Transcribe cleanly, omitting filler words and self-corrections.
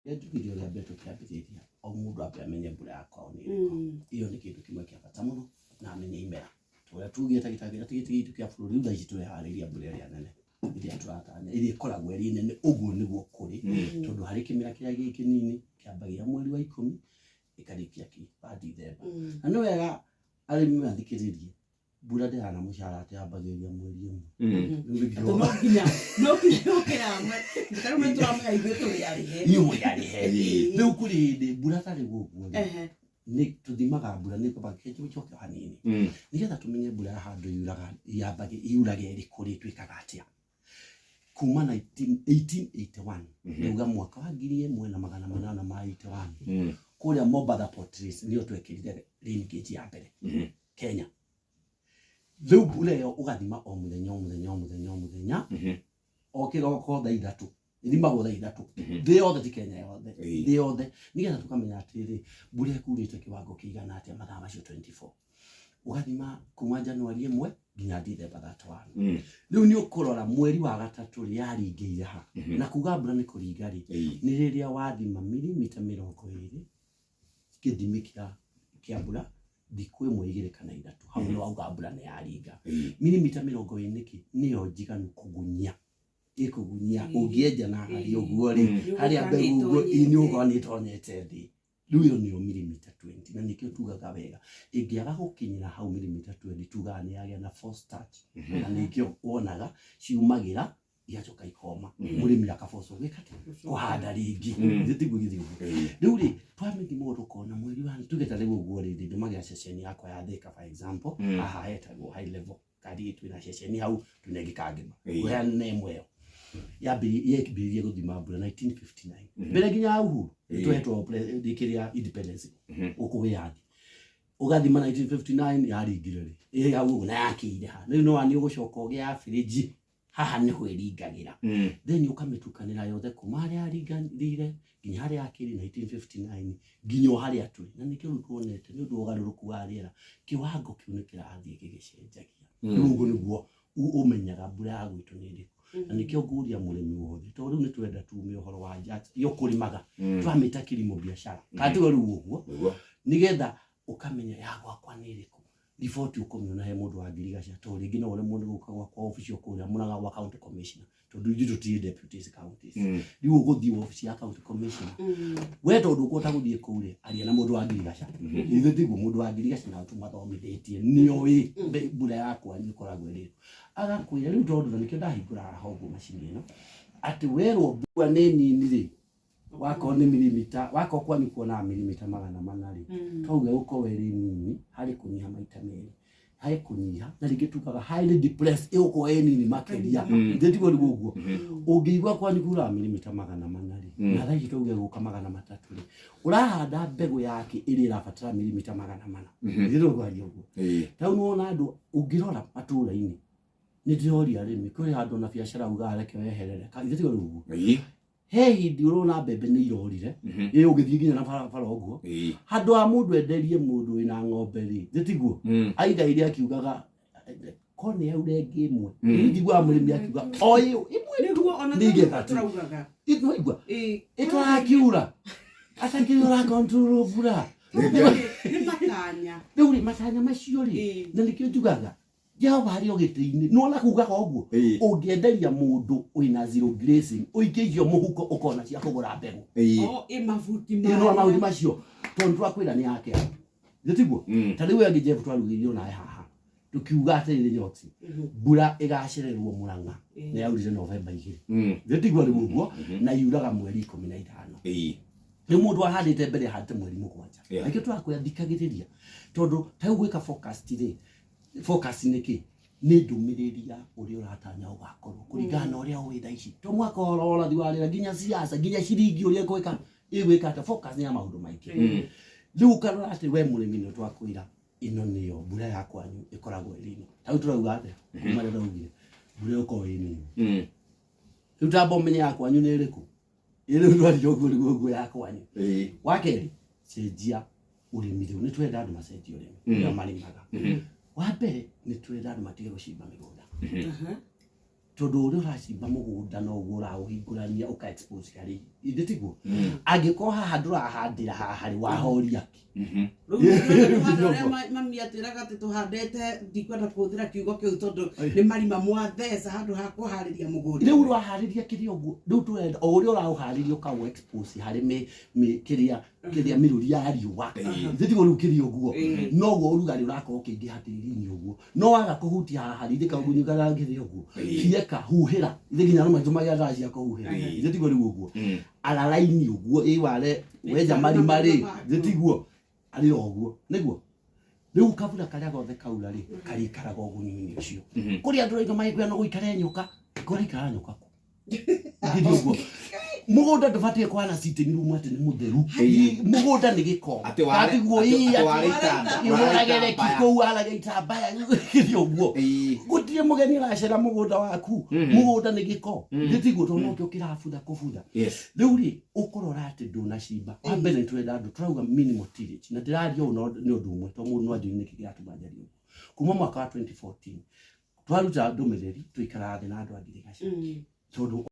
Njugire ũrĩa mbere tũkĩambĩrĩria, o mũndũ ambe amenye mbura ya kwao nĩ ĩrĩkũ. Ĩyo nĩ kĩndũ kĩmwe kĩa bata mũno, na amenye imera. Ũrĩa tugĩte gĩtagĩra ti gĩtĩ gitũ kĩa bũrũri, rĩu thaa ici tũreharĩria mbura ĩrĩa nene ĩrĩa tũratanya, ĩrĩa ĩkoragwo ĩrĩ nene. Ũguo nĩguo kũrĩ, tondũ harĩ kĩmera kĩrĩa gĩ kĩnini kĩambagia mweri wa 10 ĩkarĩkia kĩ wa Dithemba. Na nĩ wega arĩmi mathikĩrĩrie, mbura ndĩhana mũcara atĩ yambagĩrĩria mweri 1. Rĩu Atĩ no nginya ũkĩramwe tarĩu nĩ tũramenya ithuĩ tũrĩ arĩhe. Inyuĩ mũrĩ arĩhe. Rĩu kũrĩ hĩndĩ mbura tarĩ ũguo rĩ, nĩ tũthimaga mbura nĩ kwamba njoke hanini, nĩgetha tũmenye mbura ya handũ yuraga yambagia yuraga ĩrĩkũ rĩ, twĩkaga atĩa? Kuma 19 1881, ndauga mwaka wa 1881, kũrĩa Mombatha Port Reitz nĩyo twekĩrire rain gauge ya mbere Kenya. Rĩu mbura ĩyo ũgathima o mũthenya, o mũthenya, o mũthenya, o mũthenya, o kĩroko thaa 3, ĩthimagwo thaa 3 thĩ yothe, ti Kenya yothe, thĩ yothe, nĩgetha tũkamenya atĩrĩrĩ, mbura ĩkurĩte kĩwango kĩigana atĩa mathaa macio 24. Ũgathima kuma Januari 1 nginya Dithemba 31. Rĩu nĩ ũkũrora mweri wa gatatũ rĩ, yaringĩire ha. Na kuga mbura nĩ kũringa rĩ, nĩ rĩrĩa wathima mirimita 20 gĩthimi kĩa mbura thikũ 1, 2 kana 3, hau nĩ wauga mbura nĩ yaringa. Mirimita 20 nĩkĩ? Nĩyo njiganu kũgunyia, ĩkũgunyia. Ũngĩenja na harĩa ũguo rĩ, harĩa mbegũ ũguo nĩ ũgũkorwo nĩ ĩtonyete thĩ. Rĩu ĩyo nĩyo mirimita 20, na nĩkĩo tugaga wega ĩngĩaga gũkinyĩra hau mirimita 20, tugaga nĩ yagĩa na false touch, na nĩkĩo wonaga ciumagĩra igacoka ikoma, mũrĩmi akabocwo gwĩka atĩa? Kũhanda rĩngĩ. Ithuĩ tiguo gĩthiĩ ũguo. Rĩu rĩ, twamĩthima ũguo tũkona mweri wa tuge ta rĩu ũguo rĩ, ndĩndũmagĩra ceceni yakwa ya Thika, for example. Haha hetagwo High Level kandi, twĩna ceceni hau, twĩna ĩngĩ Kangema. Ngũheana na ĩmwe ĩyo yambĩrĩirie gũthima mbura 1959, mbere nginya ya uhuru. Nĩtũhetwo kĩrĩa independence gũkũ wĩyathi. Ũgathima 1959 yaringire rĩ, ĩ hau ũguo na yakĩire ha. Rĩu no nĩ ũgũcoka ũgĩe average haha nĩho ĩringagĩra. Then ũkamĩtukanĩra yothe kuma harĩa yaringanĩire nginya harĩa yakĩrĩ 1959 nginya o harĩa tũrĩ, na nĩkĩo rĩu tuonete nĩ ũndũ wa ũgarũrũku wa rĩera kĩwango kĩu nĩ kĩrathiĩ gĩgĩcenjagia. Rĩu ũguo nĩguo ũmenyaga mbura ya gwitũ nĩ ĩrĩkũ, na nĩkĩo ngũria mũrĩmi wothe, tondũ rĩu nĩ twenda tume ũhoro wa yo kũrĩmaga, twamĩta kilimo biashara kana tigo rĩu ũguo? Nĩguo. Nĩgetha ũkamenya ya gwakwa nĩ ĩrĩkũ. Riboti ũkũmĩona he mũndũ wa ngirigaca, tondũ rĩngĩ no ũremwo nĩ gũka gwakwa obici o kũrĩa mũraga gwa county commissioner, tondũ ithuĩ tũtirĩ deputies counties. Rĩu ũgũthiĩ obici ya county commissioner we, tondũ ũkũhota gũthiĩ kũu rĩ, aria na mũndũ wa ngirigaca. Ithuĩ tiguo mũndũ wa ngirigaca na tũmathomithĩtie nĩoĩ mbura yakwa nĩ ĩkoragwo ĩrĩ, agakwĩra rĩu, tondũ na nĩkĩo ndahingũra haha ũguo macini ĩno, atĩ werwo mbura nĩ nini rĩ, wakorwo nĩ mirimita, wakorwo kwanyu kuonaga mirimita 400 rĩ, twauge gũkorwo ĩrĩ nini harĩ kũnyiha maita merĩ, harĩ kũnyiha, na rĩngĩ tugaga highly depressed, ĩgũkorwo ĩ nini makĩria. Ithuĩ tiguo rĩu ũguo ũngĩigua kwanyu kuraga mirimita 400 rĩ, na thaa ici twauge gũka 300 rĩ, ũrahanda mbegũ yake ĩrĩa ĩrabatara mirimita 400. Ithuĩ tũkwaria ũguo. Rĩu nĩwona andũ ũngĩrora matũũra-inĩ, nĩ ndĩroria arĩmi kwĩ handũ na biacara ugaga reke weherere. Ithuĩ tiguo rĩu ũguo. He hĩndĩ ũrona mbembe nĩ irorire, ĩ ũgĩthiĩ nginya na barabara ũguo, handũ ha mũndũ enderie mũndũ wĩna ng'ombe rĩ, thĩ tiguo aigaire akiugaga ko nĩ yaura ĩngĩ ĩmwe. Rĩu njiguaga mũrĩmi akiuga o ĩyo ĩmwe tu. Nĩguo ona Nĩ igetha tu. tũraugaga. Nĩwaigua ĩtũrakiura atakĩrĩ ũra control mbura. Nĩ matanya. Rĩu rĩ, matanya macio rĩ, na nĩkĩo njugaga Jehova harĩ o gĩtĩ-inĩ, nĩwona kugaga ũguo. Ũngĩenderia mũndũ wĩna zero grazing, ũikie irio mũhuko, ũkona cia kũgũra mbegũ. O ĩ mabuti. Ĩ no maũndũ macio, tondũ twakwĩra nĩ yake githĩ tiguo? Ta rĩu angĩ Jeff twarugĩirio nawe haha, tukiuga atĩrĩrĩ, Nyoksi, mbura ĩgacererwo Mũrang'a na yaurire Novemba 2, githĩ tiguo rĩu ũguo? Na yuraga mweri 15. Rĩu mũndũ ahandĩte mbere ahandĩte mweri 7. Nakĩo tũrakwĩra thikagĩrĩria, tondũ ta rĩu gwĩka forecast rĩ, forecast nĩ kĩ? Nĩ ndũmĩrĩri ya ũrĩa ũratanya ũgakorwo kũringana na ũrĩa ũĩ thaa ici, to mwaka ũhoro wa ũrathi wa rĩera, nginya siasa, nginya ciringi ũrĩa ĩgwĩka ĩgwĩka atĩa. Focus nĩ ya maũndũ maingĩ. Rĩu ũkarora atĩ we mũrĩmi nĩ twakwĩra ĩno nĩyo mbura ya kwanyu ĩkoragwo ĩrĩ ĩno. Ta rĩu tũrauga atĩa kuma rĩrĩa tũraugire mbura ĩgũkorwo ĩ nini? Rĩu tamba ũmenye ya kwanyu nĩ ĩrĩkũ. Ĩ rĩu twaria ũguo nĩguo ũguo ya kwanyu. Wa kerĩ, cenjia ũrĩmi. Rĩu nĩ twenda andũ macenjie ũrĩmi ũrĩa marĩmaga. Wa mbere, nĩ twenda andũ matige gũcimba mĩgũnda, tondũ ũrĩa ũracimba mũgũnda noguo ũraũhingũrania, ũka expose harĩ Ithe tiguo angĩkorwo haha ndũrahandĩra haha rĩ wahoria kĩ? Rĩu nĩ ũrĩa mami atwĩraga atĩ tũhandĩte, ndikwenda kũhũthĩra kiugo kĩu tondũ nĩ marima mwatheca handũ ha kũharĩria mũgũnda. Rĩu ũraharĩria kĩrĩa ũguo, rĩu tũrenda o ũrĩa ũraũharĩria ũkaũ expose harĩ kĩrĩa kĩrĩa mĩrũri ya riũa. Ithe tiguo rĩu kĩrĩa ũguo noguo ũrugarĩ ũrakorwo ũkĩingĩha tĩri-inĩ ũguo, no waga kũhutia haha rĩ, ithe kaũgunyu karangĩrĩ ũguo, fieka huhĩra, ithe nginya no maitũmagĩra ndawa cia kũhuhĩra. Ithe tiguo rĩu ũguo araraini ũguo ĩ ware wenja marima rĩ, ithe tiguo arĩ o ũguo nĩguo rĩu kabura karĩa gothe kaura rĩ karĩikaraga ũgunyu-inĩ ũcio. Kũrĩ andũ raiga magĩkwĩra no gũikare nyoka, kũraikara nyoka kũ? Githĩ ũguo mũgũnda ndũbatiĩ kwana sitting room atĩ nĩ mũtheru? Mũgũnda nĩ gĩko. Atĩ Katiguo atĩ ĩ ware itanda, atĩ ware ũhũragĩre itambaya. kũu warage itambaya, githĩ ũguo gũtirĩ mũgeni aracera mũgũnda waku? Mũgũnda nĩ gĩko. Gĩtiguo tondũ nokĩo kĩrabutha kũbutha. Rĩu rĩ ũkũrora atĩ ndũnacimba wa mbere, nĩ tũrenda andũ tũrauga minimal tillage, na ndĩraria ũũ nĩ ũndũ ũmwe tondũ mũndũ no anjũrie nĩkĩ kĩratũma njarie ũguo. Kuma mwaka wa 2014 twaruta ndũmĩrĩri, tũikaraga thĩ na andũ a ngirigaca tondũ